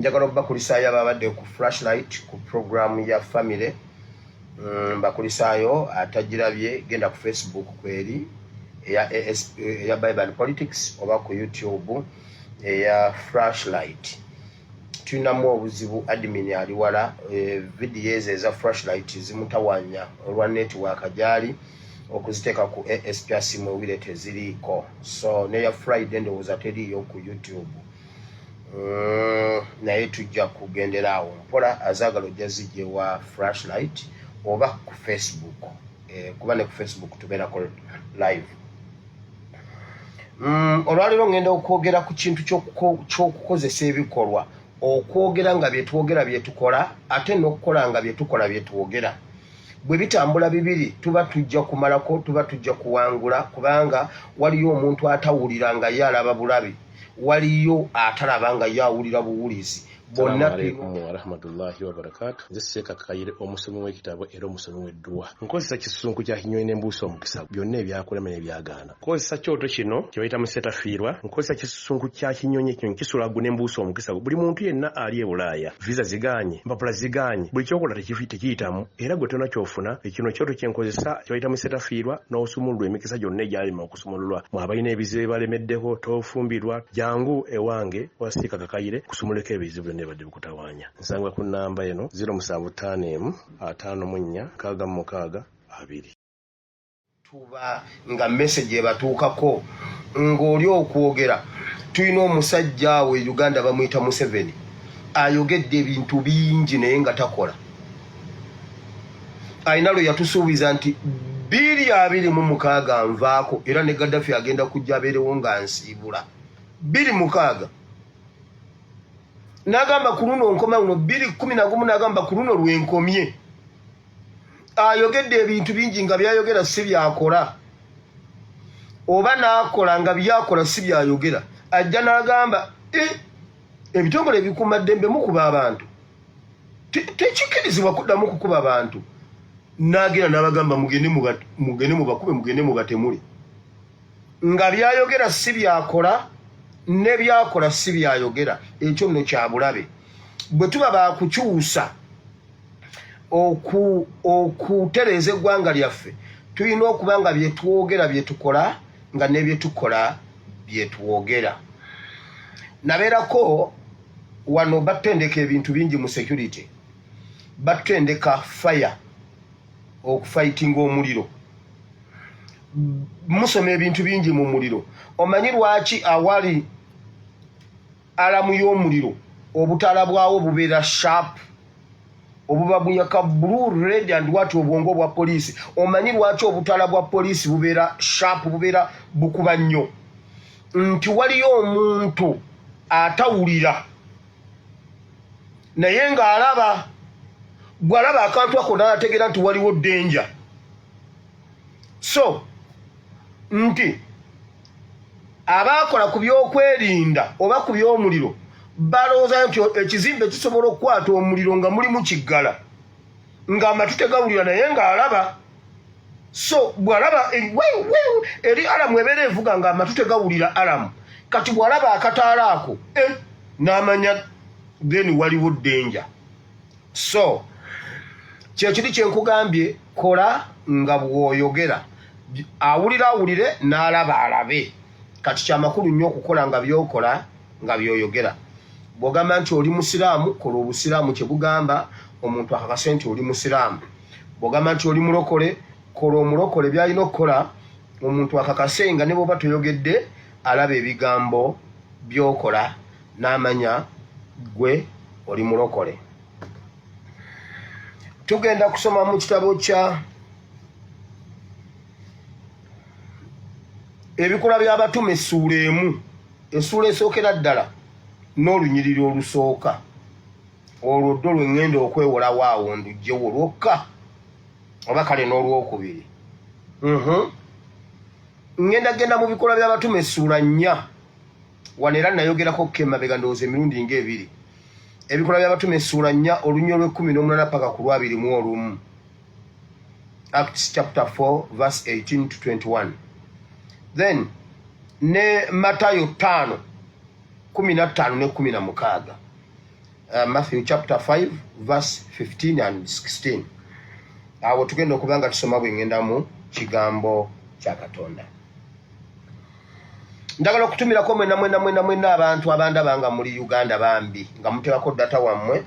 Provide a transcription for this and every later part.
Njagala okubakulisaayo ababadde ku Flashlight ku program ya family. Mbakulisaayo atagirabye, genda ku Facebook kweri eya ASP, eya Bible and Politics, oba ku YouTube eya Flashlight. Tulinamu obuzibu, admin ali wala, vidiyo ezo eza Flashlight zimutawanya olwa network gyali okuziteeka ku ASP asimu ewire teziriiko. So neya Friday ndowooza teriiyo ku YouTube. Naye tujja kugendera awo mpola, azaagala ojja zijja ewa Flashlight oba ku Facebook, kuba ne ku Facebook tubeerako live. Olwaleero ngenda okwogera ku kintu ky'okukozesa ebikolwa, okwogera nga byetwogera byetukola, ate n'okukola nga byetukola byetwogera. Bwe bitambula bibiri, tuba tujja kumalako, tuba tujja kuwangula, kubanga waliyo omuntu atawulira nga ye alaba bulabi, waliyo atalaba nga ye awulira buwulizi. Bonna Assalamu alaikum warahmatullahi wabarakatu. Nze Seeka Kayire, omusomi w'ekitabo era omusomi w'edduwa. Nkozesa kisusunku kya kinyonyi n'embuusa omukisa byonna ebyakulema n'ebyagaana. Nkozesa kyoto kino kye bayita musetafiirwa. Nkozesa kisusunku kya kinyonyi, ekinyonyi kisula ggu n'embuusa omukisa. Buli muntu yenna ali e Bulaaya, visa zigaanye, empapula zigaanye, buli ky'okola tekiyitamu, era gwe tolina ky'ofuna. Kino kyoto kye nkozesa kye bayita musetafiirwa, n'osumululwa emikisa gyonna egyalema okusumululwa. Mwe abalina ebizibu ebibalemeddeko, tofumbirwa, jangu ewange wa Seeka Kakayire kusumuleko ebizibu byonna ebibadde bikutawaanya. Nsangibwa ku nnamba eno 0751 54 62. Tuba nga message ebatuukako ng'oli okwogera. Tulina omusajja awo e Uganda bamuyita Museveni, ayogedde ebintu bingi naye nga takola. Alina lwe yatusuubiza nti 2026 nvaako, era ne Gaddafi agenda kujja abeerewo nga nsiibula. 26 n'agamba ku luno nkoma luno, 2011 n'agamba ku luno lwenkomye. Ayogedde ebintu bingi nga byayogera si byakola, oba n'akola nga byakola si byayogera. Ajja n'agamba, ebitongole ebikuumaddembe mukuba abantu, tekikkirizibwa kuddamu kukuba abantu." N'agenda n'abagamba, "Mugende mubakube, mugende mubatemule." Nga byayogera si byakola, ne byakola si byayogera. Ekyo nno kyabulabe. Bwe tuba bakukyusa okutereeza eggwanga lyaffe, tulina okuba nga byetwogera byetukola, nga ne byetukola byetwogera. Nabeerako wano, batutendeka ebintu bingi mu security, batutendeka fire, okufightinga omuliro. Musoma ebintu bingi mu muliro. Omanyi lwaki awali alarm y'omuliro obutaala bwawo bubeera sharp, obuba buyaka blue, red and what? Obwongo bwa poliisi. Omanyi lwaki obutaala bwa poliisi bubeera sharp, bubeera bukuba nnyo? Nti waliyo omuntu atawulira naye ng'alaba. Bw'alaba akantu ako n'ategeera nti waliwo danger. So nti abaakola ku byokwerinda oba ku by'omuliro balowooza nti ekizimbe kisobola okukwata omuliro nga mulimu kiggala, ng'amatu tegawulira naye ng'alaba. So bw'alaba eri alarm ebeera evuga ng'amatu tegawulira alarm, kati bw'alaba akataala ako, n'amanya then waliwo danger. So kyekiri kyenkugambye, kola nga bw'oyogera. Awulira awulire, n'alaba alabe. Kati kyamakulu nnyo okukola nga byokola nga byoyogera. Bw'ogamba nti oli musiraamu, kola obusiraamu kye bugamba, omuntu akakase nti oli musiraamu. Bw'ogamba nti oli mulokole, kola omulokole by'alina okukola, omuntu akakase nga ne bw'oba toyogedde alaba ebigambo by'okola n'amanya gwe oli mulokole. Tugenda kusoma mu kitabo kya Ebikolwa by'Abatume, essuula 1, essuula esookera ddala n'olunyiriri olusooka. Olwo ddo lwe ŋŋenda okwewolawo awo ndugyewo lwokka, oba kale n'olwokubiri. Ŋŋenda genda mu Bikolwa by'Abatume essuula 4. Wano era nayogerako ko emabega, ndowooza emirundi ng'ebiri. Ebikolwa by'Abatume essuula 4, olunyiriri olw'e18 paka ku lw'21. Acts chapter 4 verse 18 to 21. Then ne Matayo 5:15 ne 16. Matthew chapter 5 verse 15 and 16. Awo tugenda okuba nga tusoma bwe ngenda mu kigambo kya Katonda. Njagala okutumirako mwena mwena mwena mwena abantu abandaba nga muli Uganda bambi nga muteekako data wammwe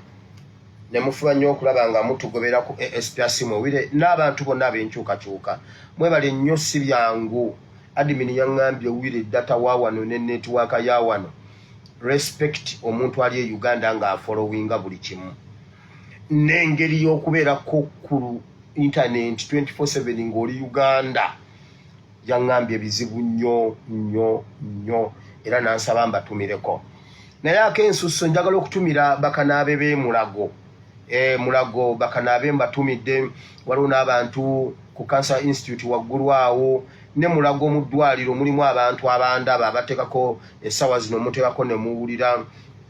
ne mufuba nnyo okulaba nga mutugobera ku ASP Asiimwe Wire n'abantu bonna ab'enkyukakyuka. Mwebale nnyo, si byangu. Admin yaŋŋambye Wire data wa wano ne netiwaaka ya wano. Respect omuntu ali e Uganda ng'afollowinga buli kimu n'engeri y'okubeerako ku internet 24/7 ng'oli Uganda. Yaŋŋambye bizibu nnyo nnyo nnyo era n'ansaba mbatumireko. Naye ak'ensusso njagala okutumira bakanaabe b'e Mulago. Mulago bakanaabe mbatumidde, waliwo n'abantu ku Cancer Institute waggulu awo ne Mulago mu ddwaliro mulimu abantu abandaba abateekako essaawa zino, muteekako ne muwulira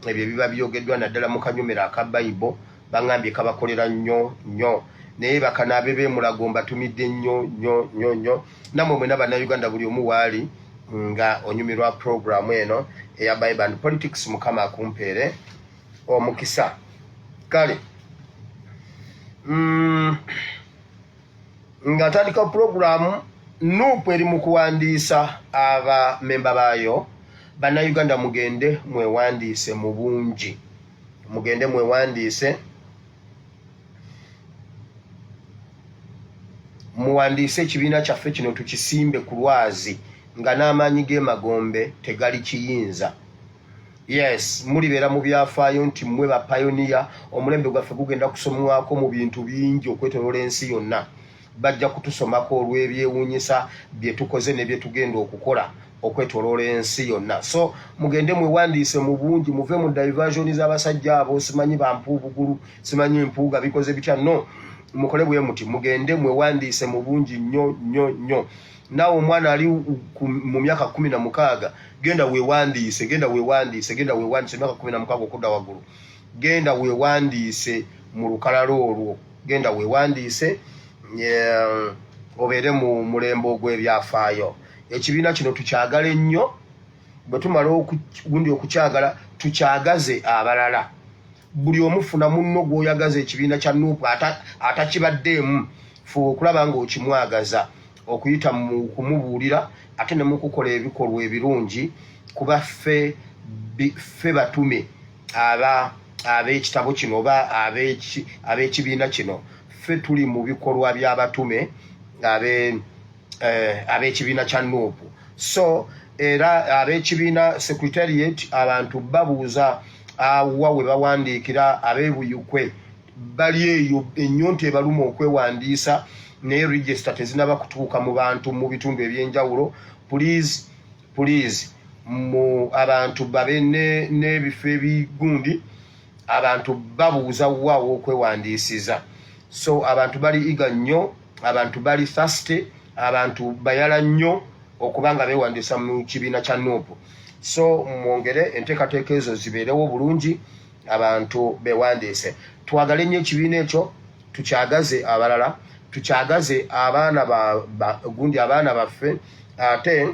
ebyo ebiba byogeddwa naddala mu kanyomero aka Bible, baŋŋambye kabakolera nnyo nnyo. Naye bakanaabe b'e Mulago mbatumidde nnyo nnyo nnyo nnyo. Nammwe mwena Bannayuganda buli omu waali nga onyumirwa puroguramu eno eya Bible and Politics, Mukama akumpeere omukisa. Kale nga ntandika puroguramu, NUP eri mu kuwandiisa abamemba baayo. Bannayuganda mugende mwewandiise mu bungi, mugende mwewandiise, muwandiise ekibiina kyaffe kino tukisimbe ku lwazi nga n'amaanyi g'emagombe tegali kiyinza. Yes, mulibeera mu byafaayo nti mmwe bapayoniya. Omulembe gwaffe gugenda kusomwako mu bintu bingi okwetoloola ensi yonna. Bajja kutusomako olw'ebyewuunyisa bye tukoze ne bye tugenda okukola okwetoloola ensi yonna. So mugende mwewandiise mu bungi, muve mu diversion z'abasajja abo, simanyi bampuubugulu, simanyi mpuuga bikoze bitya. No, mukole bwe muti, mugende mwewandiise mu bungi nnyo nnyo nnyo. Naawe omwana ali mu myaka 16, genda weewandiise, genda weewandiise, genda weewandiise. Emyaka 16 okudda waggulu, genda weewandiise mu lukalala olwo, genda weewandiise obeere mu mulembe ogw'ebyafaayo. Ekibiina kino tukyagale nnyo, bwe tumala gundi okukyagala tukyagaze abalala. Buli omufuna munno gw'oyagaza ekibiina kya NUP atakibaddeemu, fuba okulaba ng'okimwagaza okuyita mu kumubuulira ate ne mukukola ebikolwa ebirungi, kuba ffe batume ab'ekitabo kino oba ab'ekibiina kino. Ffe tuli mu bikolwa by'abatume ab'ekibiina kya NUP. So era ab'ekibiina secretariat, abantu babuuza awa we bawandiikira. Ab'ebuyukwe bali eyo ennyonta ebaluma okwewandiisa, naye register tezinaba kutuuka mu bantu mu bitundu ebyenjawulo. Please, please, mu abantu babe n'ebifo ebigundi. Abantu babuuza waawo okwewandiisiza. So abantu bali eager nnyo, abantu bali thirsty, abantu bayala nnyo okuba nga beewandiisa mu kibiina kya NUP. So mwongere enteekateeka ezo zibeerewo bulungi, abantu bewandiise. Twagale nnyo ekibiina ekyo, tukyagaze abalala, tukyagaze abaana gundi abaana baffe, ate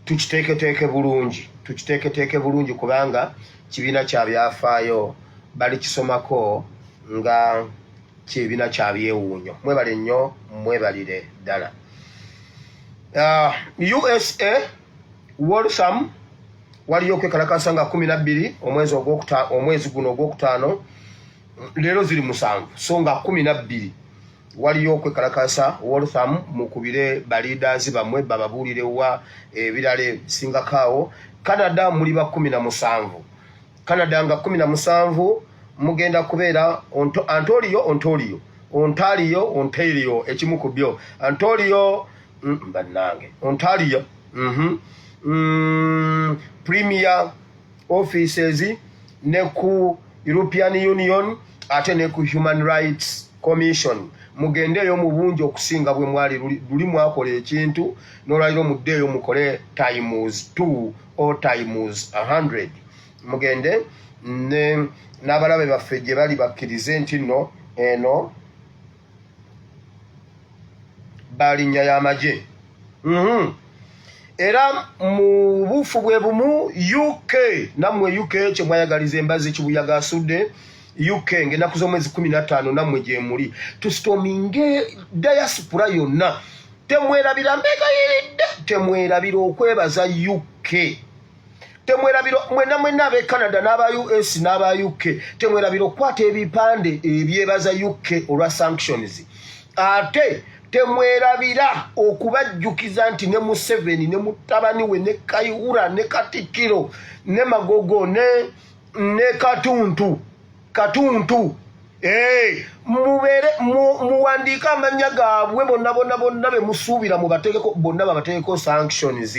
tukiteeketeeke bulungi, tukiteeketeeke bulungi, kubanga kibiina kya byafaayo, balikisomako nga kibiina kya byewuunyo. Mwebale nnyo, mwebalire ddala. USA Waltham waliyo okwekalakasa nga 12 omwezi omwezi guno ogwokutaano. Leero ziri 7, so nga 12 waliyo okwekalakasa Waltham. Mukubire baleaders bammwe bababuulire wa ebirala ebisingako awo. Canada muli ba 17. Canada nga 17 mugenda kubeera Ontario, Ontario, Ontario, Ontario, ekimu ku byo, Ontario, bannange, Ontario, Premier offices ne ku European Union ate ne ku Human Rights Commission. Mugendeeyo mu bungi okusinga bwe mwali luli mwakola ekintu n'olwaliro, muddeeyo mukole times 2 or times 100. Mugende n'abalabe baffe gye bali bakkirize nti nno eno balinnya y'amagye. Era mu buufu bwe bumu UK, nammwe UK kyemwayagaliza embazi kibuyaga asudde UK ng'ennaku z'omwezi 15 nammwe gyemuli tusitominge diaspora yonna. Temwerabira, mbegayiridde, temwerabira okwebaza UK. Temwerabira mwenna mwenna ab'e Canada n'aba US n'aba UK, temwerabira okukwata ebipande ebyebaza UK olwa sanctions. Ate temwerabira okubajjukiza nti ne Museveni ne mutabani we ne Kayihura ne Katikkiro ne Magogo ne Katuntu Katuntu, eh, mubeere muwandiike amannya gaabwe bonna bonna bonna be musuubira, mubategeko bonna, babategeko sanctions.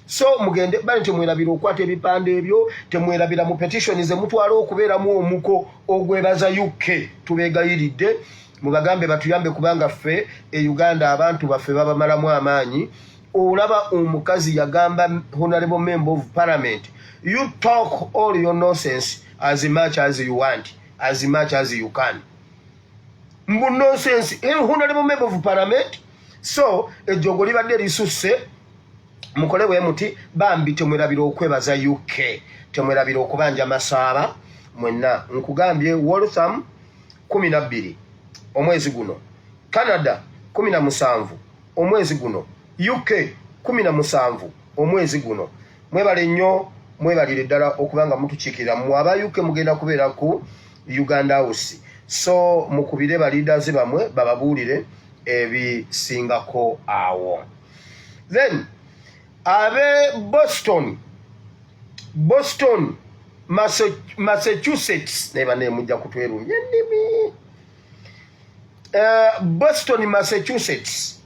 So mugende bale, temwerabira okwata ebipande ebyo, temwerabira mu petition ze mutwala okubeeramu omuko ogwebaza UK. Tubeegayiridde mubagambe batuyambe, kubanga ffe e Uganda abantu baffe babamalamu amaanyi. Olaba omukazi yagamba honorable member of parliament, "You talk all your nonsense as much as you want, as much as you can." Mbu nonsense, honorable member of parliament. So ejjogo libadde lisusse, mukole bwe muti bambi. Temwerabira okwebaza UK, temwerabira okubanja masaaba mwenna. Nkugambye, Waltham 12 omwezi guno, Canada 17 omwezi guno, UK 17 omwezi guno. Mwebale nnyo, mwebalire ddala okubanga mutukiikirira. Mmwe aba UK mugenda kubeera ku Uganda House, so mukubire ba leaders bamwe bababuulire ebisingako awo. Then abe Boston, Boston, Massachusetts, naye banaye mujja kutwerumya ennimi. Boston, Massachusetts,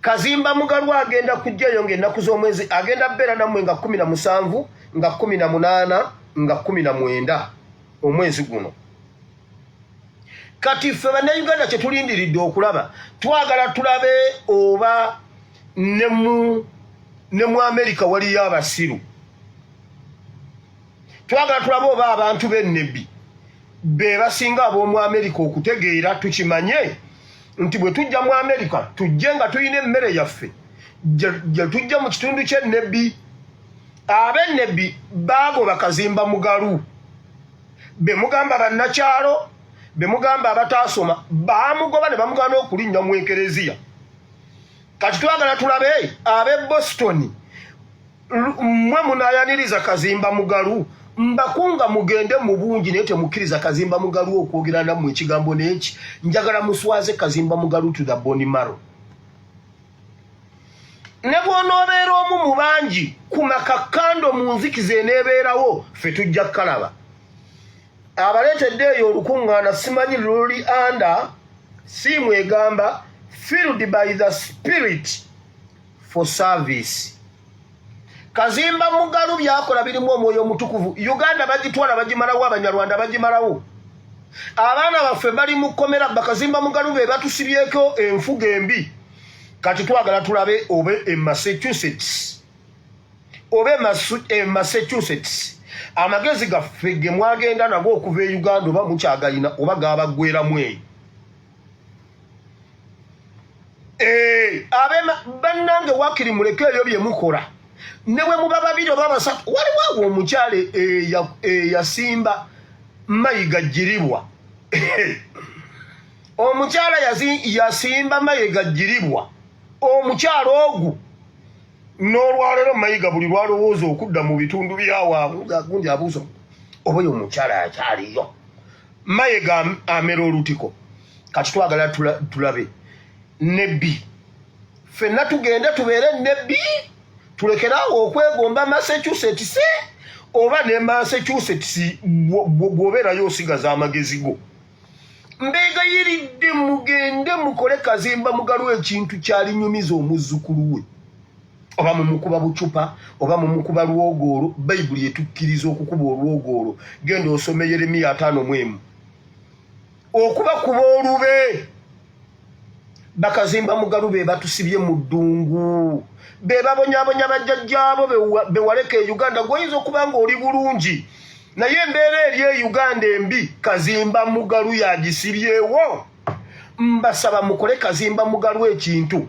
Kazimba Mugalu agenda kujjayo ng'ennaku z'omwezi, agenda beera nammwe nga 17, nga 18, nga 19 omwezi guno. Kati ffe Bannayuganda kyetulindiridde okulaba, twagala tulabe oba ne mu Amerika waliyo abasiru. Twagala tulabe oba abantu b'ennebbi be basinga ab'omu Amerika okutegeera. Tukimanye nti bwe tujja mu Amerika, tujje nga tulina emmere yaffe gye tujja mu kitundu ky'ennebbi. Ab'ennebbi baagoba Kazimba Mugalu, be mugamba bannakyalo, be mugamba abataasoma, baamugoba ne bamugaana okulinnya mu ekereziya. Kati twagala tulabe ab'e Boston, mmwe munayaniriza Kazimba Mugalu? Mbakunga mugende mu bungi, naye temukkiriza Kazimba Mugalu okwogera nammwe ekigambo n'eki. Njagala muswaze Kazimba Mugalu to the bone marrow. Ne bw'onoobeera omu mu bangi, kuma kakando mu nzikiza eneebeerawo, ffe tujja kukalaba. Abaleetedde eyo olukuŋŋaana, simanyi luli under siimu egamba "Filled by the Spirit for Service". Kazimba Mugalu byakola birimu omwoyo omutukuvu. Uganda bagitwala, bagimalawo, Abanyarwanda bagimalawo, abaana baffe bali mu kkomera. Bakazimba Mugalu be batusibyeko enfuga embi. Kati twagala tulabe oba e Massachusetts, oba e Massachusetts amagezi gaffe ge mwagenda nago okuva e Uganda oba mukyagayina oba gabaggweramu eyo. Eh, bannange, wakiri muleke ebyo bye mukola, ne bwe muba babiri oba basatu. Waliwo awo omukyala eyasimba Mayiga Giribwa, omukyala yasimba Mayiga Giribwa. Omukyala ogwo n'olwaleero Mayiga buli lwalowooza okudda mu bitundu byawaabwe, gundi abuuza oba oyo omukyala akyaliyo. Mayiga amera olutiko. Kati twagala tulabe nebbi, ffenna tugende tubeere nebbi, tulekeraawo okwegomba Massachusetts, oba ne Massachusetts bw'obeerayo osigaza amagezi go. Mbeegayiridde mugende mukole Kazimba Mugalu ekintu kyalinyumiza omuzzukulu we, oba mumukuba bucupa oba mumukuba lwogoolo. Bayibuli etukkiriza okukuba olwogoolo. Genda osome Yeremiya 51. Okubakuba olube, Bakazimba Mugalu be batusibye mu ddungu, be babonyabonya bajjajjaabo bewaleka e Uganda. Gwoyinza okuba nga oli bulungi, naye embeera eri e Uganda embi, Kazimba Mugalu yagisibyewo. Mbasaba mukole Kazimba Mugalu ekintu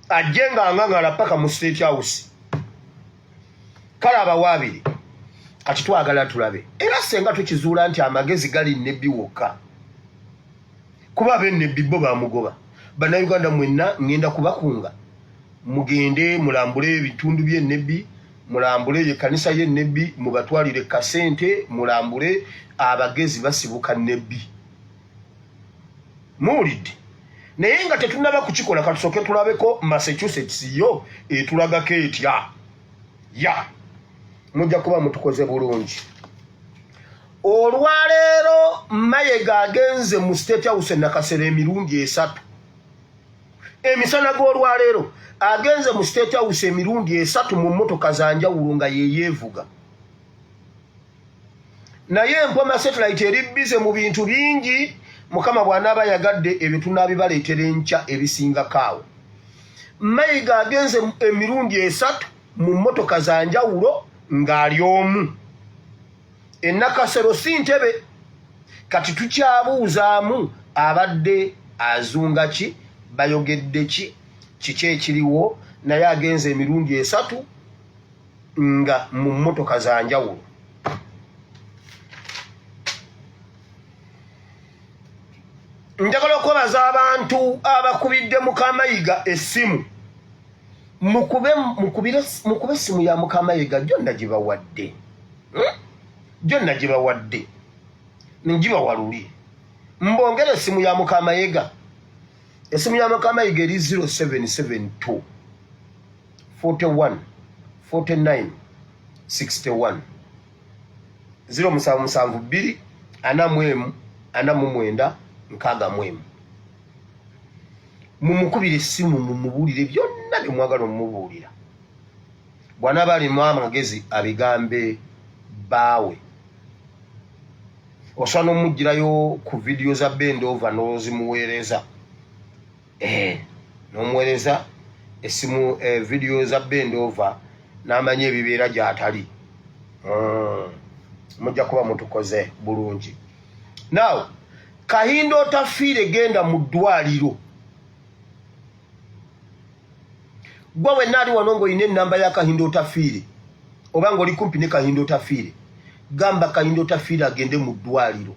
ajje nga aŋaŋala paka mu State House. Kale abawaabiri kati twagala tulabe, era senga tukizuula nti amagezi gali Nebbi wokka, kuba ab'Enebbi bo bamugoba. Bannayuganda mwenna ŋŋenda kubakunga mugende mulambule ebitundu by'Enebbi, mulambule ekkanisa y'Enebbi, mubatwalire kasente, mulambule. Abagezi basibuka Nebbi, muwulidde? Naye nga tetunaba kukikola, katusooke tulabeko Massachusetts yo etulagako etya. Ya mujja kuba mutukoze bulungi. Olwaleero Mayega agenze mu State House Nakasero emirundi 3. Emisana g'olwaleero agenze mu State House emirundi 3 mu mmotoka za njawulo nga yeyeevuga. Naye Empoma Satellite eri bize mu bintu bingi. Mukama bw'anaaba yagadde, ebyo tunaabibaleetera enkya ebisingako awo. Mayiga agenze emirundi 3 mu mmotoka za njawulo ng'ali omu Enakasero, si ntebe. Kati tukyabuuzaamu, abadde azunga ki? Bayogedde ki? Kiki ekiriwo? Naye agenze emirundi 3 nga mu mmotoka za njawulo. Njagala okwebaza abantu abakubidde Mukamayiga essimu. Mukube essimu ya Mukamayiga, jjo nagibawadde, Jjo nagibawadde, ngibawa luli. Mbongere essimu ya Mukamayega. Essimu ya Mukamayiga eri 0772 41 49 61, 0772 41 49 61. Mumukubire essimu, mumubuulire byonna bye mwagala omumubuulira. Bw'anaaba alimu amagezi, abigambe bbaawe. Osobola n'omuggyirayo ku vidiyo za Bendova n'ozimuweereza, n'omuweereza essimu, vidiyo za Bendova, n'amanya ebibeera gy'atali. Mujja kuba mutukoze bulungi. Now, Kahinda Otafiire, genda mu ddwaliro. Gwe wenna ali wano ng'olina ennamba ya Kahinda Otafiire, oba ng'oli kumpi ne Kahinda Otafiire, gamba Kahinda Otafiire agende mu ddwaliro.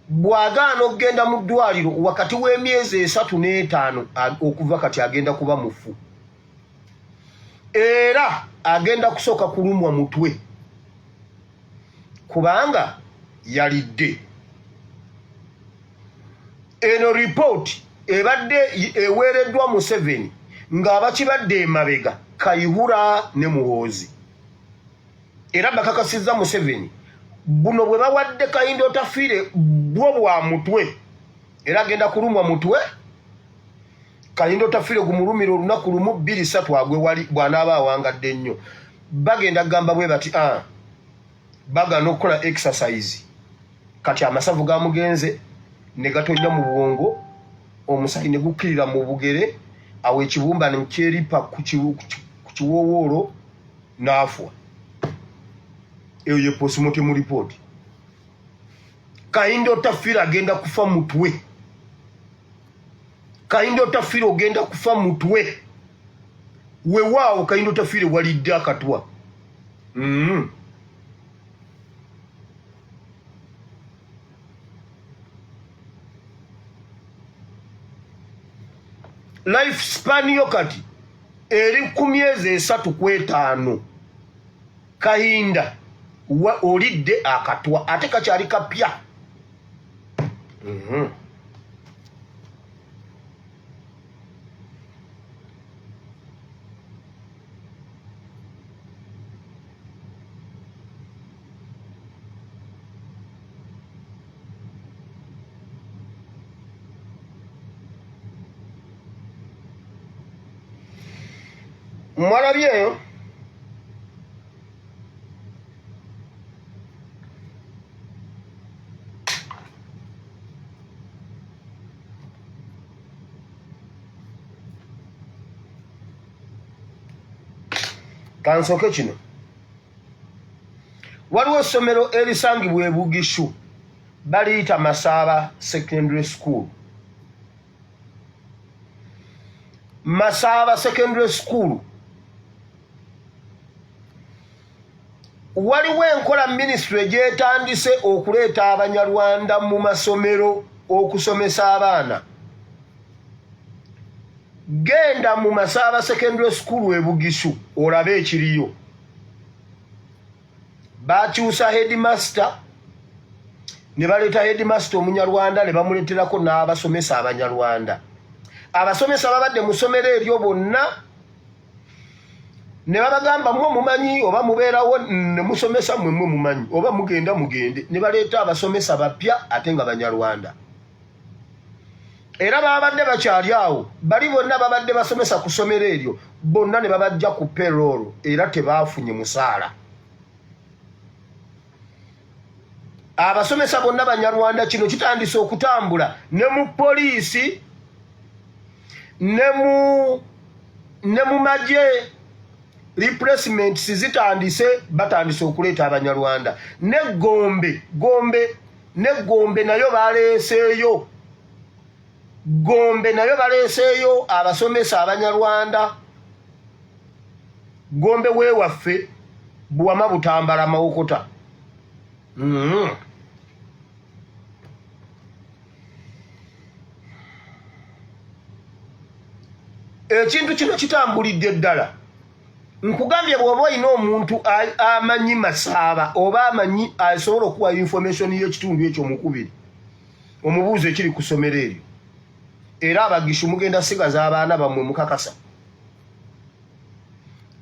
Bw'agaana okugenda mu ddwaliro, wakati w'emyezi 3 n'5 okuva kati agenda kuba mufu, era agenda kusooka kulumwa mutwe kubanga yalidde. Eno ripooti ebadde eweereddwa Museveni ng'abakibadde emabega Kayihura ne Muhoozi, era bakakasizza Museveni buno bwe bawadde Kahinda Otafiire bwo bwa mutwe, era agenda kulumwa mutwe. Kahinda Otafiire gumulumira olunaku lumu, bbiri, ssatu, agwe wali. Bw'anaaba awangadde ennyo, bagenda kugamba bwe bati, ah, bagana okukola exercise, kati amasavu gamugenze ne gatonnya mu bwongo, omusayi ne gukkirira mu bugere, awo ekibumba ne kyeripa ku kiwoowoolo n'afwa. Eyo ye postmortem report. Kahinda Otafiire agenda kufa mutwe. Kahinda Otafiire ogenda kufa mutwe. Wewaawo, Kahinda Otafiire walidde akatwa. Life span yo kati eri ku myezi 3 ku 5. Kahinda, olidde akatwa ate kakyali kapya. Mwalabyeyo kansooke kino. Waliwo essomero erisangibwa e Bugishu, baliyita Masaaba Secondary School. Masaaba Secondary School. Waliwo enkola minisitule gyetandise okuleeta Abanyarwanda mu masomero okusomesa abaana. Genda mu Masaaba Secondary School e Bugisu olabe ekiriyo. Bakyusa headmaster ne baleeta headmaster Omunyarwanda ne bamuleeterako n'abasomesa Abanyarwanda. Abasomesa babadde mu ssomero eryo bonna ne babagamba, mwe mumanyi oba mubeerawo ne musomesa, mwe mwe mumanyi oba mugenda mugende. Ne baleeta abasomesa bapya ate nga Banyarwanda. Era babadde bakyali awo, bali bonna babadde basomesa ku ssomero eryo bonna ne babajja ku payroll era tebaafunye musaala. Abasomesa bonna Banyarwanda. Kino kitandise okutambula ne mu poliisi ne mu magye. Replacements zitandise, batandise okuleeta Abanyarwanda. Ne Gombe, Gombe ne Gombe nayo baleeseeyo, Gombe nayo baleeseeyo abasomesa Abanyarwanda. Gombe weewaffe Buwama, Butambala, Mawokota. Ekintu kino kitambulidde ddala. Nkugambye, bw'oba olina omuntu amanyi Masaaba oba amanyi asobola okuwa information y'ekitundu ekyo, omukubiri omubuuzo ekiri ku ssomero eryo. Era Abagishu mugenda sigaza abaana bammwe. Mukakasa,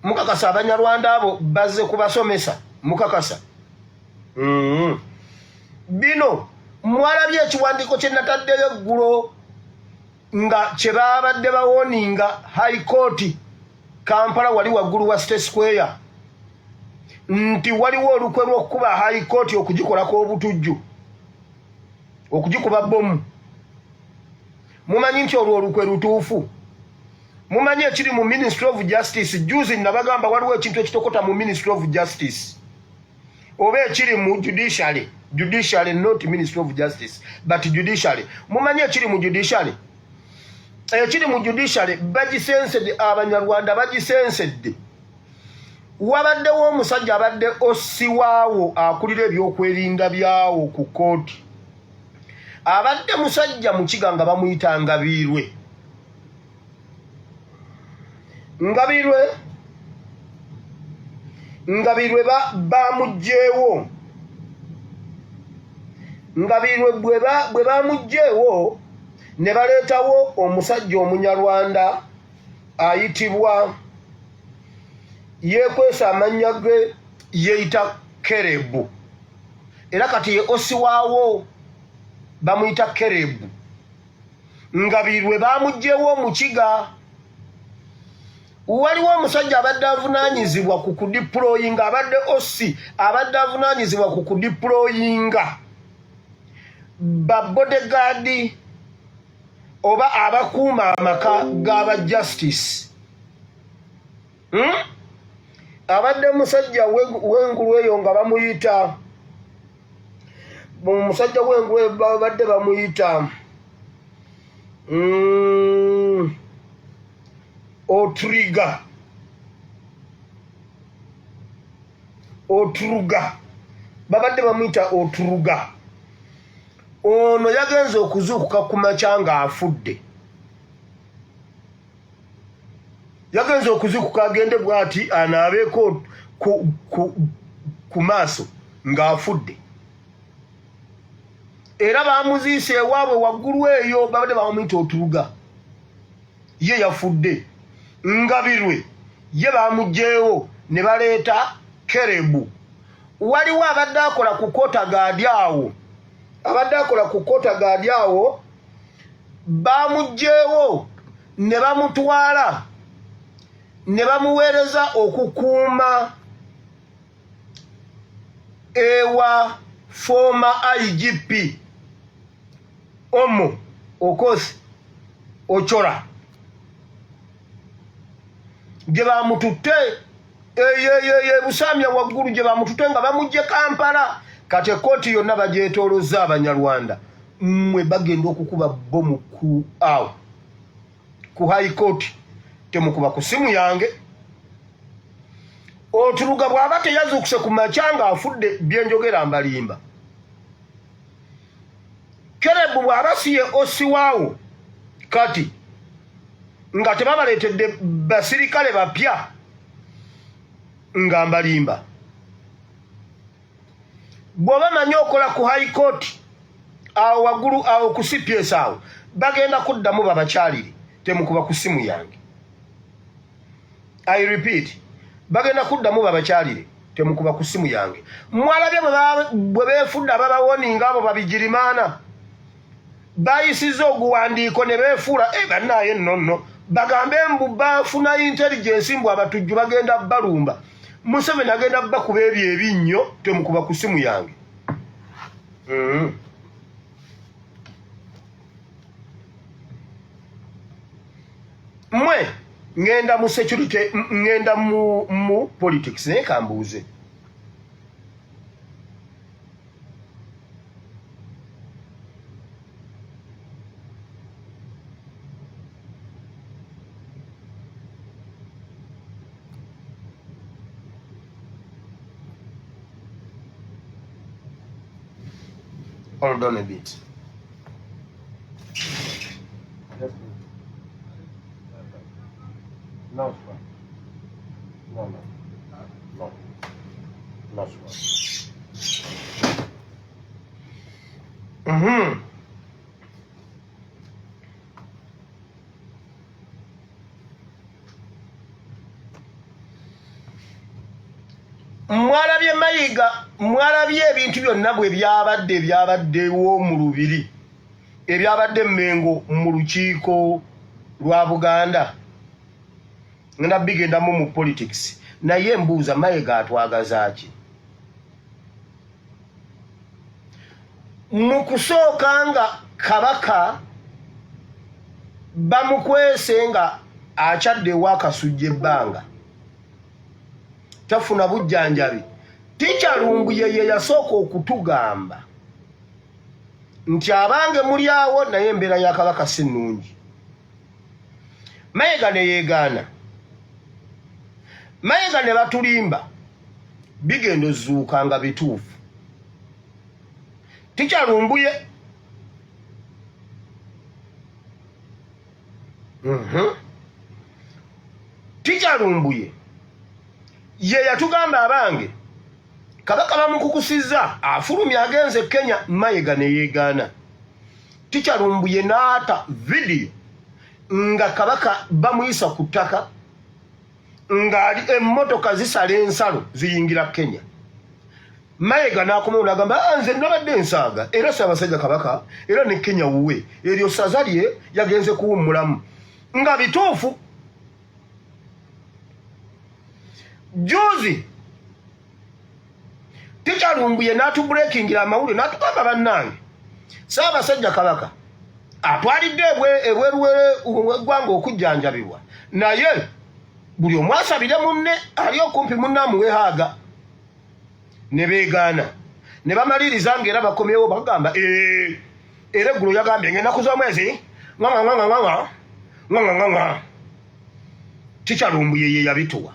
mukakasa Abanyarwanda abo bazze kubasomesa? Mukakasa? Bino mwalabye ekiwandiiko kye nataddeyo eggulo nga kye babadde bawarninga High Court Kampala wali waggulu wa State Square nti waliwo olukwe lw'okukuba High Court, okugikolako obutujju, okugikuba bomu. Mumanyi nti olwo olukwe lutuufu. Mumanyi ekiri mu Ministry of Justice. Juzi nabagamba waliwo ekintu ekitokota mu Ministry of Justice oba ekiri mu judiciary, judiciary, not Ministry of Justice but judiciary. Mumanyi ekiri mu judiciary? Ekiri mu judiciary bagisensedde, Abanyarwanda bagisensedde. Wabaddewo omusajja abadde osiwaawo akulira ebyokwerinda byawo ku kooti, abadde musajja Mukiga nga bamuyita Ngabiirwe. Ngabiirwe, Ngabiirwe bamugjeewo. Ngabiirwe bwe bamugjeewo ne baleetawo omusajja Omunyarwanda ayitibwa, yeekwesa amannya ge, yeeyita Kerebu. Era kati ye osiwaawo, bamuyita Kerebu. Ngabiirwe bamugjewo Omukiga. Waliwo omusajja abadde avunaanyizibwa ku kudeployinga, abadde OC, abadde avunaanyizibwa ku kudeployinga ba bodyguard oba abakuuma amaka g'aba justice, Abadde musajja w'engulu eyo nga bamuyita, omusajja w'engulu eyo babadde bamuyita Otriga, Otruga, babadde bamuyita Otruga. Ono yagenze okuzuukuka ku makya ng'afudde. Yagenze okuzuukuka agende bw'ati anaabeeko ku maaso ng'afudde. Era bamuziise ewaabwe waggulu eyo. Babadde bamuyita Otruga, ye yafudde. Ngabirwe ye bamugjeewo ne baleeta Kerebu. Waliwo abadde akola ku kota gaadi awo, abadde akola ku kota gaadi awo, bamugjeewo ne bamutwala ne bamuweereza okukuuma ewa former IGP Omo Okoth Ochola gye bamututte eyo Busamya waggulu gye bamututte nga bamugje Kampala. Kati ekooti yonna bagyetoolozza Abanyarwanda. Mmwe bagenda okukuba bomu ku awo ku High Court, temukuba ku simu yange. Otuluga bw'aba teyazuukuse ku makya ng'afudde byenjogera mbalimba. Kerebu bw'aba si ye osiwaawo kati nga tebabaleetedde basirikale bapya nga mbalimba. Bw'oba manyi okola ku high court awo waggulu awo ku cps awo bagenda kuddamu babakyalire temukuba ku simu yange. I repeat, bagenda kuddamu babakyalire temukuba ku simu yange. Mwalabye bwe beefudde ababawoninga abo babigirimaana bayisiza oguwandiiko ne beefuula eh, bannaaye nno nno bagambe mbu bafuna intelligence mbu abatujju bagenda balumba. Museveni agenda bakuba ebyo ebinnyo temukuba ku simu yange. Mwe ngenda mu security, ngenda mu politics, naye kambuuze. Hold on a bit. No, sir. No, no. No. No, sir. Mwalabye Mayiga, mwalabye ebintu byonna bwe byabadde ebyabaddewo mu Lubiri, ebyabadde Mmengo mu lukiiko lwa Buganda. Ngenda bigendamu mu politics, naye mbuuza Mayiga atwagaza ki? Mu kusooka nga Kabaka bamukwese nga akyadde ewa Kasujja ebbanga tafuna bujjanjabi. Ticca Lumbuye ye yasooka okutugamba nti abange muli awo naye embeera ya Kabaka si nnungi. Mayiga ne yeegaana, Mayiga ne batulimba, bigenda ozuuka nga bituufu. Ticca Lumbuye Ticca Lumbuye ye yatugamba abange Kabaka bamukukusizza afulumye agenze Kenya. Mayiga ne yeegaana. Ticca Lumbuye n'ata vidiyo nga Kabaka bamuyisa ku ttaka ng'ali emmotoka zisala ensalo ziyingira Kenya. Mayiga n'akomawo n'agamba, ah, nze nabadde nsaaga era Ssaabasajja Kabaka era ne Kenya wuwe eryo ssaza lye yagenze kuwummulamu, nga bituufu. Juzi Ticca Lumbuye n'atubulekingira amawulire n'atugamba bannange Ssaabasajja Kabaka atwalidde ebweru w'eggwanga okujjanjabibwa, naye buli omu asabire munne ali okumpi munne amuwe haaga. Ne beegaana ne bamaliriza ng'era bakomyewo bagamba era eggulo yagambye ng'ennaku z'omwezi ng'ang'ang'ang'ang'a ng'ang'ang'ang'a. Ticca Lumbuye ye yabituwa.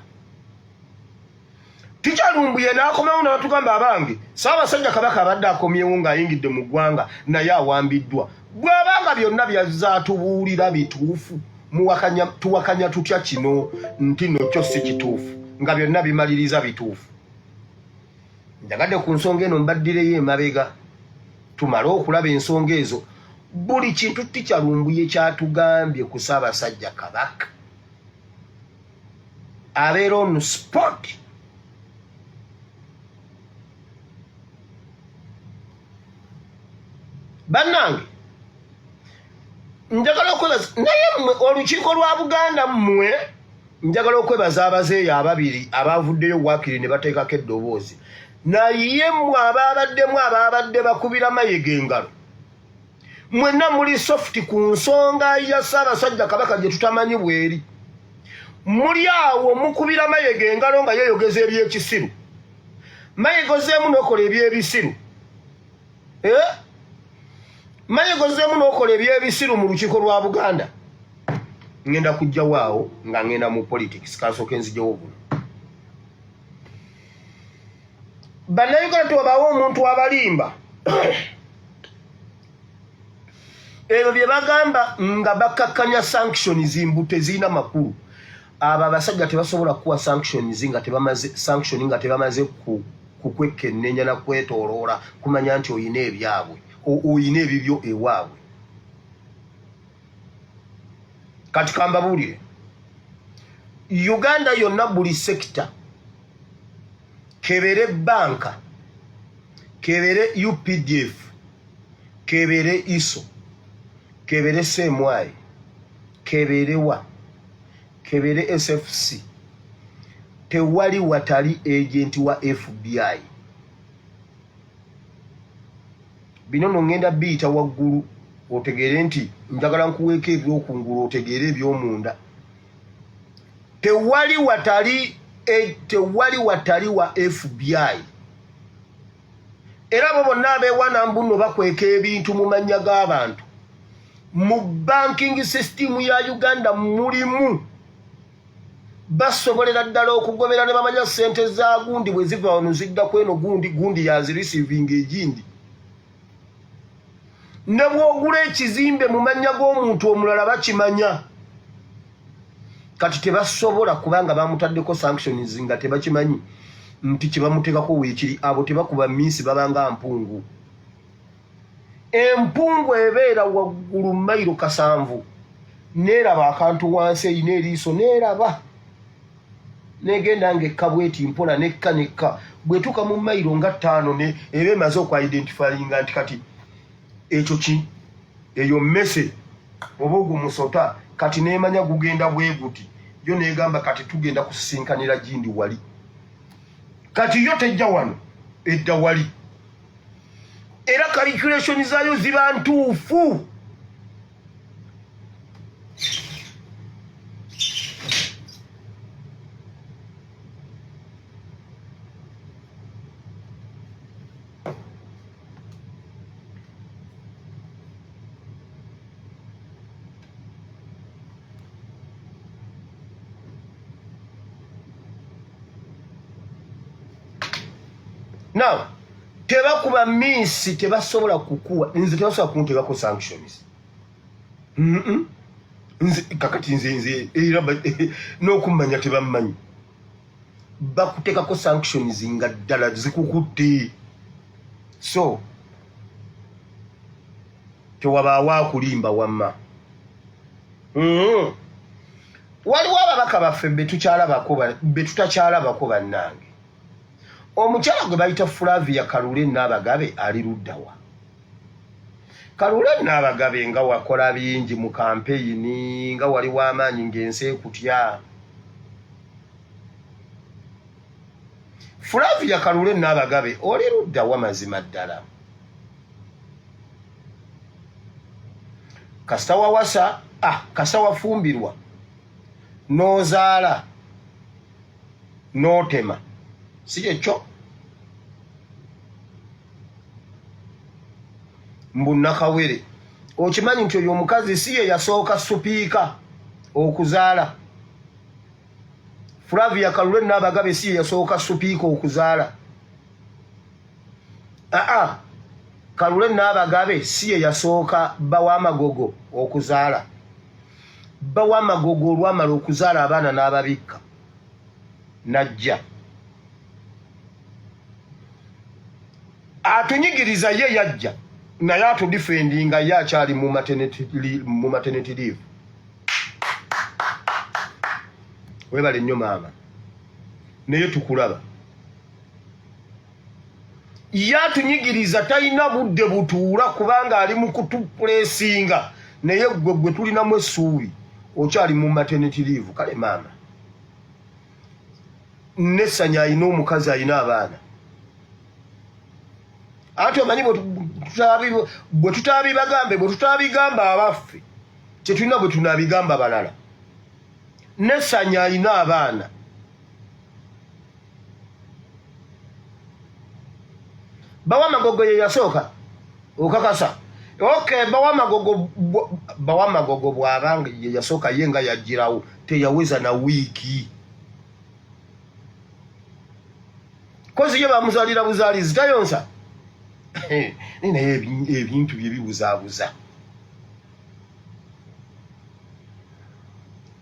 Ticca Lumbuye n'akomawo n'atugamba abange Ssaabasajja Kabaka abadde akomyewo ng'ayingidde mu ggwanga naye awambiddwa. Bw'abanga byonna byazzaatubuulira bituufu, tuwakanya tutya kino nti no kyo si kituufu nga byonna bimaliriza bituufu? Njagadde ku nsonga eno mbaddireyo emabega tumale okulaba ensonga ezo. Buli kintu Ticca Lumbuye kyatugambye ku Ssaabasajja Kabaka abeera on spot. Bannange njagala okwebaza, naye mmwe olukiiko lwa Buganda mmwe njagala okwebaza abazeeyi ababiri abavuddeyo waakiri ne bateekako eddoboozi, naye mmwe abaabaddemu abaabadde bakubira Mayiga engalo mwenna muli soft ku nsonga ya Ssaabasajja Kabaka gye tutamanyi bweri. Muli awo mukubira Mayiga engalo nga yeeyogeza ebyekisiru. Mayiga ozzeemu n'okola ebyebisiru. Mayiga ozzeemu n'okola ebyebisiru mu lukiiko lwa Buganda. Ngenda kujjawo awo nga ngenda mu politics, kansooke nzijewo buno. Bannayuganda tewabaawo omuntu abalimba. Ebyo bye bagamba nga bakkakkanya sanctions mbu tezirina makulu. Abo abasajja tebasobola kukuwa sanctions nga tebamaze sanction nga tebamaze ku kukwekennenya na kwetooloola kumanya nti oyina ebyabwe oyina ebibyo ewaabwe. Kati kambabuulire, Uganda yonna buli sekita kebere banka, kebere UPDF, kebere ISO, kebere CMI, kebere wa, kebere SFC, tewali watali agenti wa FBI. Bino no ngenda biyita waggulu otegeere nti njagala nkuweeko ebyokungulu otegeere ebyomunda. Tewali watali e, tewali watali wa FBI. Era abo bonna abeewana mbu nno bakweka ebintu mu mannya g'abantu. Mu banking system ya Uganda mulimu basobolera ddala okugobera ne bamanya ssente za gundi bwe ziva wano zidda kweno gundi, gundi yazirisiivinga egindi. Ne bw'ogula ekizimbe mu mannya g'omuntu omulala bakimanya. Kati tebasobola kubanga bamutaddeko sanctions nga tebakimanyi nti kye bamuteekako weekiri. Abo tebakuba minsi, babanga mpungu. Empungu ebeera waggulu mayiro 7 neeraba akantu wansi, erina eriiso neeraba, negenda ng'ekka bweti mpola nekka nekka, bwetuuka mu mayiro nga 5 ne eba emaze okwidentifyinga nti kati ekyo ki eyo mmese oba ogwo musota, kati neemanya gugenda bwe guti, yo neegamba kati tugenda kusisinkanira gindi wali. Kati yo tejja wano, edda wali, era calculation zaayo ziba ntuufu. Now tebakuba minsi, tebasobola kukuwa, nze tebasobola kunteekako sanctions. Nze kakati nze nze era n'okummanya tebammanyi. Bakuteekako sanctions nga ddala zikukutte, so tewabaawo akulimba wamma. Waliwo ababaka baffe be tutakyalabako bannange. Omukyala gwe bayita Flavia Kalule Naabagabe ali luddawa? Kalule Naabagabe nga wakola bingi mu kampeyini, nga wali w'amaanyi ng'ensi ekutya. Flavia Kalule Naabagabe oli luddawa mazima ddala? Kasita wawasa, kasita wafumbirwa n'ozaala n'otema, si kyekyo? Mbu nakawere, okimanyi nti oyo omukazi si ye yasooka supiika okuzaala? Flavia Kalule Naabagabe si ye yasooka supiika okuzaala. Aa, Kalule Naabagabe si ye yasooka bawamagogo okuzaala. Bawamagogo olwamala okuzaala abaana n'ababikka najja atunyigiriza. Ye yajja naye atudifendinga, ye akyali mu maternity leave. Webale nnyo maama, naye tukulaba. Ye atunyigiriza talina budde butuula kubanga ali mu kutupulesinga, naye gwe gwe tulinamu essuubi okyali mu maternity leave. Kale maama, nesanya alina omukazi, alina abaana. Anti omanyi bwe tutabibagambe, bwe tutabigamba abaffe, kyetulina bwe tunabigamba balala. Nesanya alina abaana. Bawamagogo ye yasooka okakasa. Okay, Bawamagogo, Bawamagogo bw'abanga ye yasooka, ye nga yagirawo teyaweza na wiiki. Kozi ye bamuzalira buzaalizi tayonsa. Naye ebintu bye bibuzaabuza.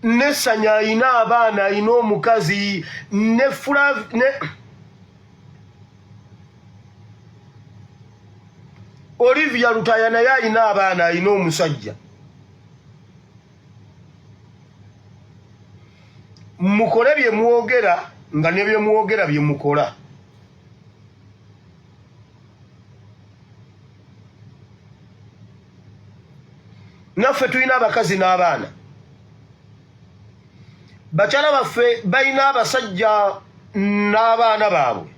Nesanya alina abaana, alina omukazi ne Flav ne Olivia Lutaya naye alina abaana, alina omusajja. Mukole bye mwogera nga ne bye mwogera bye mukola. Naffe tulina abakazi n'abaana, bakyala baffe balina abasajja n'abaana baabwe.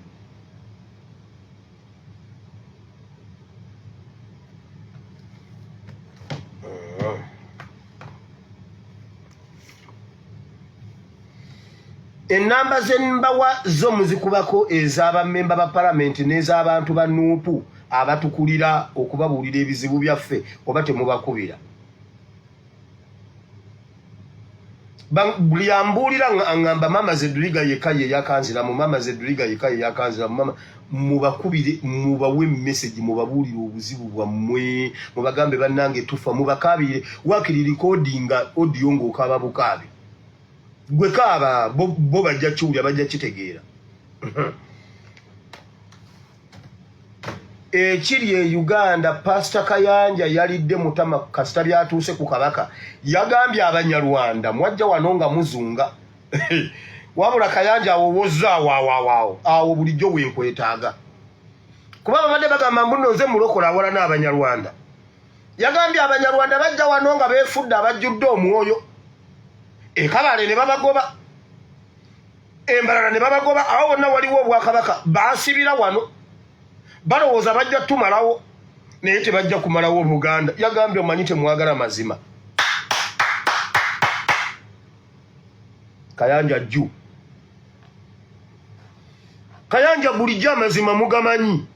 Ennamba zembawa zo muzikubako ez'abammemba ba palamenti n'ez'abantu ba nuupu abatukulira okubabuulira ebizibu byaffe, oba temubakubira? Buli ambuulira aŋŋamba maama Zedriga yekka ye yakanziramu, maama Zedriga yekka ye yakanziramu. Maama mubakubire, mubawe message, mubabuulire obuzibu bwammwe, mubagambe bannange tufa, mubakaabirire, wakiri recordinga audio ng'okaaba bukaabi. Gwe kaaba, bo bajja kiwulira, bajja kitegeera. Ekiri e Uganda, Pasita Kayanja yalidde mutama kasita byatuuse ku Kabaka. Yagambye Abanyarwanda mwajja wano nga muzunga. Wabula Kayanja awo wozza awo awo awo awo awo bulijjo wenkwetaaga, kuba babadde bagamba mbu nno nze mulokola awala n'Abanyarwanda. Yagambye Abanyarwanda bajja wano nga beefudde abajjudde omwoyo, e Kabale ne babagoba, Embalala ne babagoba, awo wonna waliwo obwakabaka baasibira wano, balowooza bajja tumalawo, naye tebajja kumalawo Obuganda. Yagambye omanyi temwagala mazima. Kayanja jju Kayanja bulijjo amazima mugamanyi,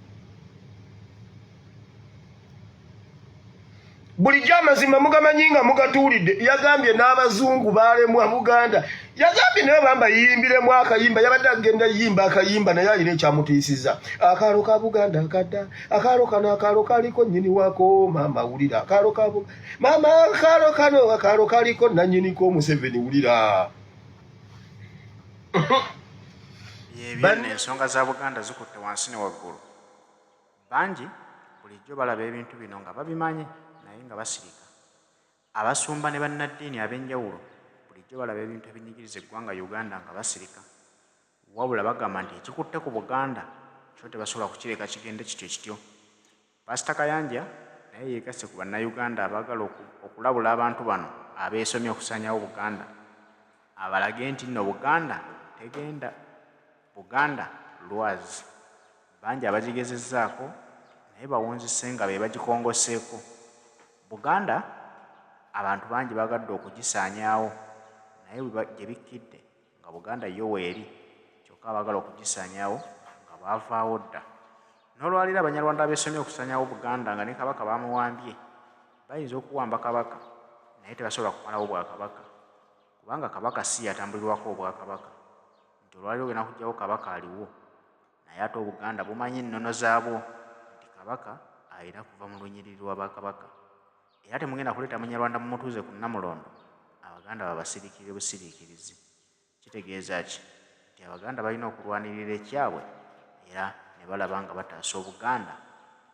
bulijjo amazima mugamanyi nga mugatuulidde. Yagambye n'abazungu baalemwa Buganda. Yagambye naye bamba yiyimbiremu akayimba, yabadde agenda yimba akayimba naye alina ekyamutiisiza. Akaalo ka Buganda kadda, akaalo kano akaalo kaliko nnyini wako, maama wulira, akaalo ka maama, akaalo kano akaalo kaliko nannyiniko Museveni, wulira. Byebyo nno, ensonga za Buganda zikutte wansi ne waggulu. Bangi bulijjo balaba ebintu bino nga babimanyi naye nga basirika. Abasumba ne bannaddiini ab'enjawulo bulijjo balaba ebintu ebinyigiriza eggwanga Uganda nga basirika. Wabula bagamba nti ekikutte ku Buganda kyo tebasobola kukireka kigende kityo kityo. Pasita Kayanja naye yeegasse ku Bannayuganda abaagala okulabula abantu bano abeesomye okusaanyawo Buganda abalage nti nno Buganda tegenda, Buganda lwazi. Bangi abagigezezzaako naye bawunzise nga be bagikongoseeko. Buganda abantu bangi baagadde okugisaanyaawo naye gye bikkidde nga Buganda yo weeri kyokka abaagala okugisaanyaawo nga baavaawo dda. N'olwaleero Abanyarwanda abeesomye okusaanyaawo Buganda nga ne Kabaka baamuwambye bayinza okuwamba Kabaka naye tebasobola kumalawo Bwakabaka kubanga Kabaka si y'atambulirwako Obwakabaka nti olwaleero ogenda kuggyawo Kabaka aliwo Naye ate Obuganda bumanyi ennono zaabwo nti Kabaka alina kuva mu lunyiriri lwa Bakabaka. Era temugenda kuleeta Munyarwanda mumutuuze ku Nnamulondo, Abaganda babasiriikirire busiriikirizi. Kitegeeza ki? Nti Abaganda balina okulwanirira ekyabwe era ne balaba nga bataasa Obuganda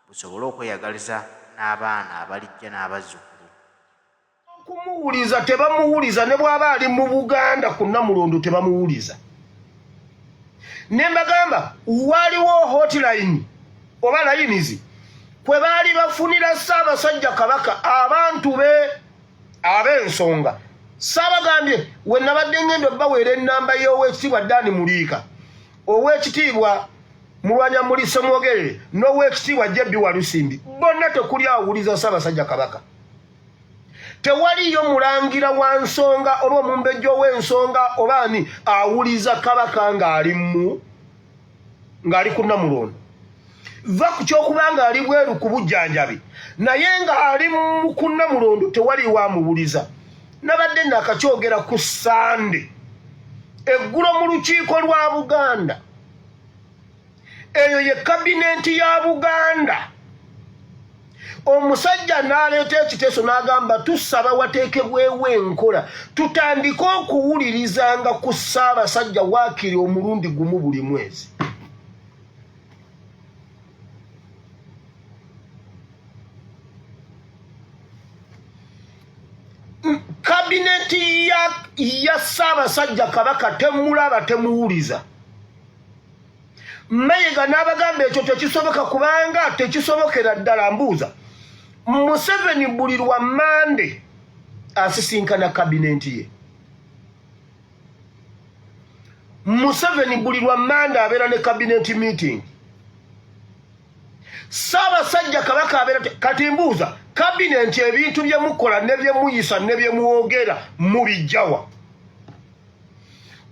busobole okweyagaliza n'abaana abalijja n'abazzukulu. Okumuwuliza tebamuwuliza, ne bw'aba ali mu Buganda ku Nnamulondo tebamuwuliza. Ne mbagamba waliwo hotline oba layinizi kwe baali bafunira Ssaabasajja Kabaka abantu be ab'ensonga. Ssaabagambye we nabadde ngenda obbaweera ennamba y'Oweekitiibwa Dan Muliika, Oweekitiibwa Mulwanyamuli Ssemwogerere n'Oweekitiibwa JB Walusimbi, bonna tekuli awuliza Ssaabasajja Kabaka. Tewaliyo mulangira wa nsonga oba omumbejja ow'ensonga oba ani awuliza Kabaka ng'ali mu ng'ali ku Nnamulondo. Va ku kyokuba ng'ali bweru ku bujjanjabi, naye ng'ali ku Nnamulondo tewaliwo amuwuliza. Nabadde nakakyogera ku Sande eggulo mu lukiiko lwa Buganda. Eyo ye kabinenti ya Buganda. Omusajja n'aleeta ekiteeso n'agamba tusaba wateekebwewo enkola tutandike okuwulirizanga ku Ssaabasajja waakiri omulundi gumu buli mwezi. Kabineti ya Ssaabasajja Kabaka temulaba, temuwuliza. Mayiga n'abagamba ekyo tekisoboka kubanga tekisobokera ddala. Mbuuza, Museveni buli lwa Mande asisinkana kabinenti ye. Museveni buli lwa Mande abeera ne kabinenti meeting. Ssaabasajja Kabaka abeera. Kati mbuuza, kabinenti ebintu bye mukola ne bye muyisa ne bye mwogera mubijjawa?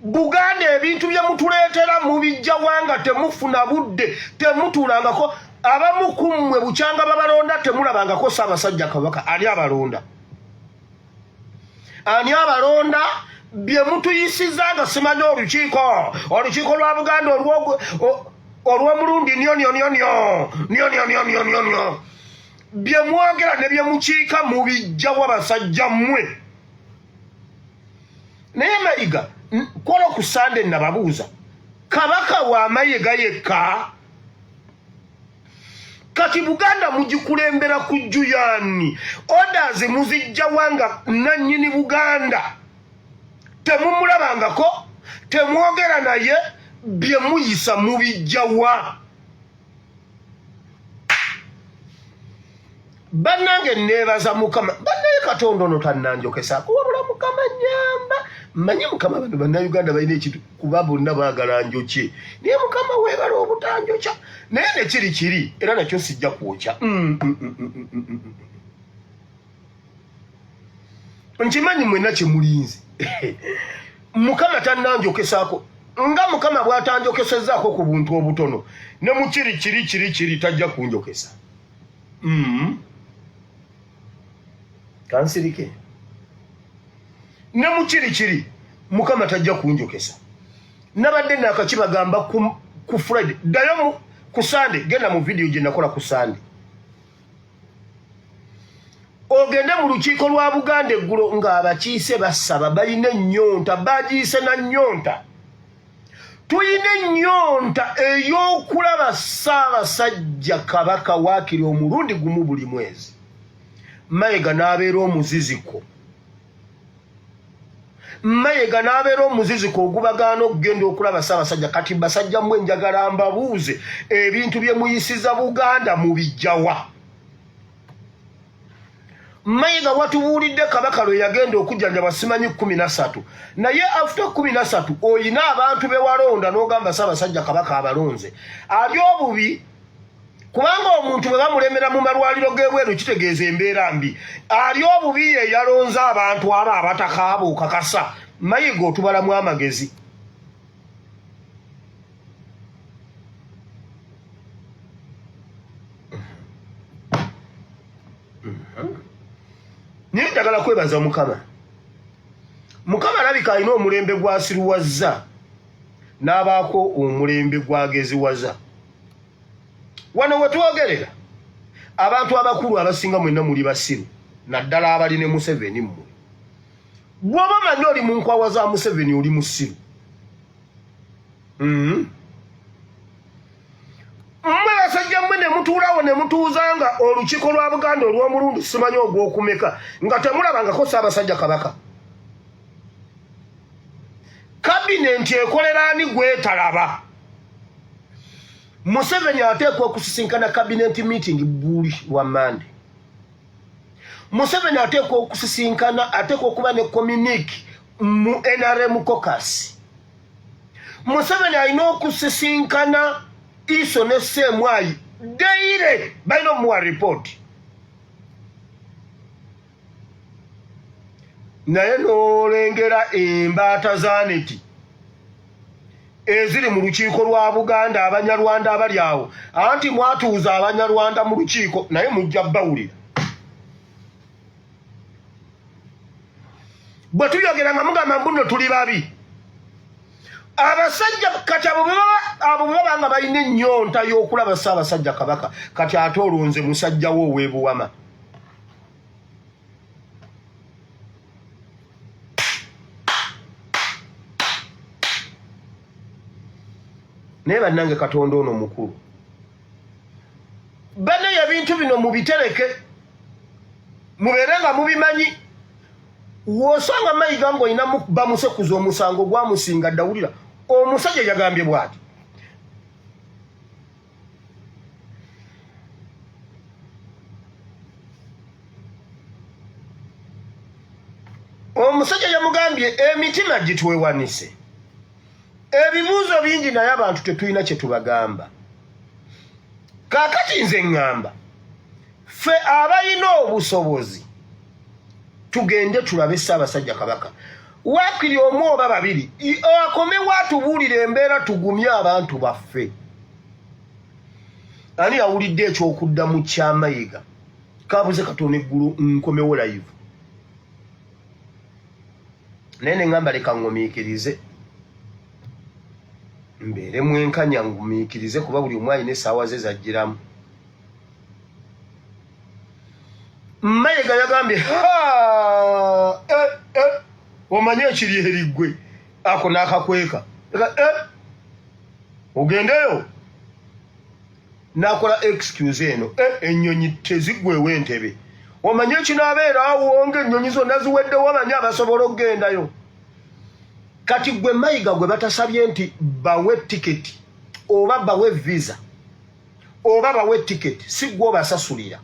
Buganda ebintu bye mutuleetera mubijjawa nga temufuna budde, temutuulangako? Abamu ku mmwe bukyanga babalonda temulabangako Ssaabasajja Kabaka. Ani abalonda? Ani abalonda? Bye mutuyisiza nga simanyi olukiiko lwa Buganda olw'omulundi nyo nyo nyo nyo nyo nyo nyo nyo nyo nyo, bye mwogera ne bye mukiika mubijjawa, basajja mmwe? Naye Mayiga, kola ku Sande nababuuza, Kabaka wa Mayiga yekka? Kati Buganda mugikulembera ku juyani, orders muzijjawa nga nannyini Buganda temumulabangako, temwogera naye? Bye muyisa mubijjawa? Bannange, neebaza Mukama. Bannaye, Katonda ono tannanjokesaako, wabula Mukama nyamba. Manye Mukama, bano Bannayuganda balina ekintu kuba bonna baagala njokye, naye Mukama weebala obutanjokya. Naye nekiri kiri era nakyo sijja kwokya. Nkimanyi mwenna kyemulinze. Mukama tannanjokesaako. Nga Mukama bw'atanjokesezaako ku buntu obutono, ne mukiri kiri kiri kiri tajja kunjokesa. Kansirike. Ne mukiri kiri Mukama tajja kunjokesa. Nabadde nakakibagamba ku Friday, ddayo ku Sunday, genda mu vidiyo gye nakola ku Sunday, ogende mu lukiiko lwa Buganda eggulo ng'abakiise basaba, balina ennyonta, bagiyise na nnyonta. Tulina ennyonta ey'okulaba Ssaabasajja Kabaka waakiri omulundi gumu buli mwezi. Mayiga n'abeera omuziziko, Mayiga n'abeera omuziziko ogubagaana okugenda okulaba Ssaabasajja. Kati basajja mmwe, njagala mbabuuze, ebintu bye muyisiza Buganda mubijjawa? Mayiga, watubuulidde Kabaka lwe yagenda okujjanjabwa simanyi 13, naye after 13 oyina abantu be walonda n'ogamba Ssaabasajja Kabaka abalonze. Ali obubi kubanga omuntu bwe bamulemera mu malwaliro g'ebweru kitegeeza embeera mbi. Ali obubi ye yalonze abantu abo abatakaaba. Okakasa, Mayiga, otubalamu amagezi? Naye njagala kwebaza Mukama. Mukama alabika alina omulembe gwasiruwazza n'abaako omulembe gwageziwaza. Wano we twogerera, abantu abakulu abasinga mwenna muli basiru, naddala abali ne Museveni. Mmwe bw'oba manyi oli mu nkwawa za Museveni, oli musiru. Mmwe basajja mmwe ne mutuulawo ne mutuuzanga olukiiko lwa Buganda olw'omulundi simanyi ogw'okumeka nga temulabangako Ssaabasajja Kabaka. Kabinenti ekolera ani gwetalaba? Museveni ateekwa okusisinkana kabinenti meeting buli lwa Mande. Museveni ateekwa okusisinkana, ateekwa okuba ne communique mu NRM caucus. Museveni alina okusisinkana ISO ne CMI daily, balina omuwa report. Naye n'olengera embaata za neti eziri mu lukiiko lwa Buganda, Abanyarwanda abali awo, anti mwatuuza Abanyarwanda mu lukiiko, naye mujja bawulira bwe tuyogera nga mugamba mbuno tuli babi. Abasajja kati abo bwe baba nga balina ennyonta y'okulaba Ssaabasajja Kabaka, kati ate olwo nze musajja wo ow'ebuwama. Naye bannange, Katonda ono mukulu. Bannaye, ebintu bino mubitereke, mubeere nga mubimanyi. Wosanga Mayiga ng'olina bamusekuza omusango gwamusinga ddawulira. Omusajja yagambye bw'ati: omusajja yamugambye, emitima gitwewanise, ebibuuzo bingi, naye abantu tetulina kye tubagamba. Kaakati nze ŋŋamba, ffe abalina obusobozi tugende tulabe Ssaabasajja Kabaka, waakiri omu oba babiri, akomewo atubuulire embeera, tugumye abantu baffe. Ani yawulidde ekyokuddamu kya Mayiga? Kabuze katono eggulu nkomewo live, naye neŋŋamba leka ŋŋumiikirize, mbeere mwenkanya, ngumiikirize, kuba buli omu alina essaawa ze zajjiramu. Mayiga yagambye, eh, eh, omanye ekiri eriggwe ako n'akakweka, eh, ogendeyo n'akola excuse eno, ennyonyi teziggwewo entebe. Omanye ekinaabeera awo ng'ennyonyi zonna ziweddewo, amanyi abasobola okugendayo. Kati gwe Mayiga gwe batasabye nti bawe tiketi oba bawe visa oba bawe tiketi, si gwe obasasulira.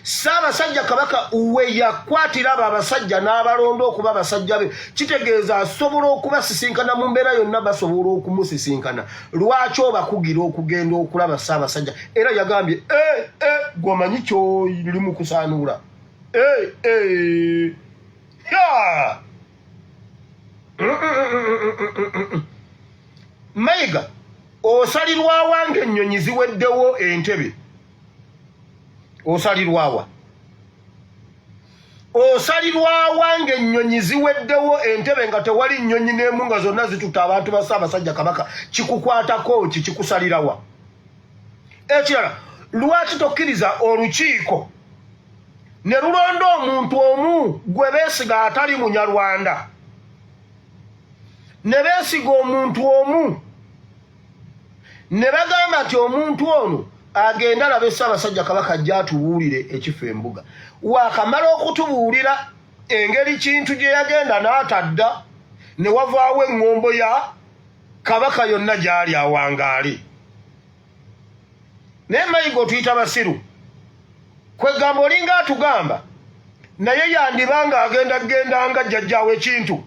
Ssaabasajja Kabaka we yakwatira abo abasajja n'abalonda okuba abasajja be, kitegeeza asobola okubasisinkana mu mbeera yonna, basobola okumusisinkana. Lwaki obakugira okugenda okulaba Ssaabasajja? Era yagambye, e, e, gwe omanyi kyoli mu kusaanuula. E, e, ya! Mayiga, osalirwawa ng'ennyonyi ziweddewo entebe? Osalirwawa, osalirwawa ng'ennyonyi ziweddewo entebe, nga tewali nnyonyi n'emu, nga zonna zitutta abantu ba Ssaabasajja Kabaka? Kikukwatako ki? Kikusalirawa? Ekirala, lwaki tokkiriza olukiiko ne lulonda omuntu omu gwe beesiga atali Munyarwanda, ne beesiga omuntu omu, ne bagamba nti omuntu ono agenda alabe Ssaabasajja Kabaka, ajja atubuulire ekifo embuga, waakamala okutubuulira engeri kintu gye yagenda n'atadda, ne wavaawo eŋŋombo ya Kabaka yonna gy'ali awangaale? Naye Mayiga, otuyita basiru. Kwegamba olinga atugamba naye yandiba nga agenda gendanga jjajjaawo ekintu.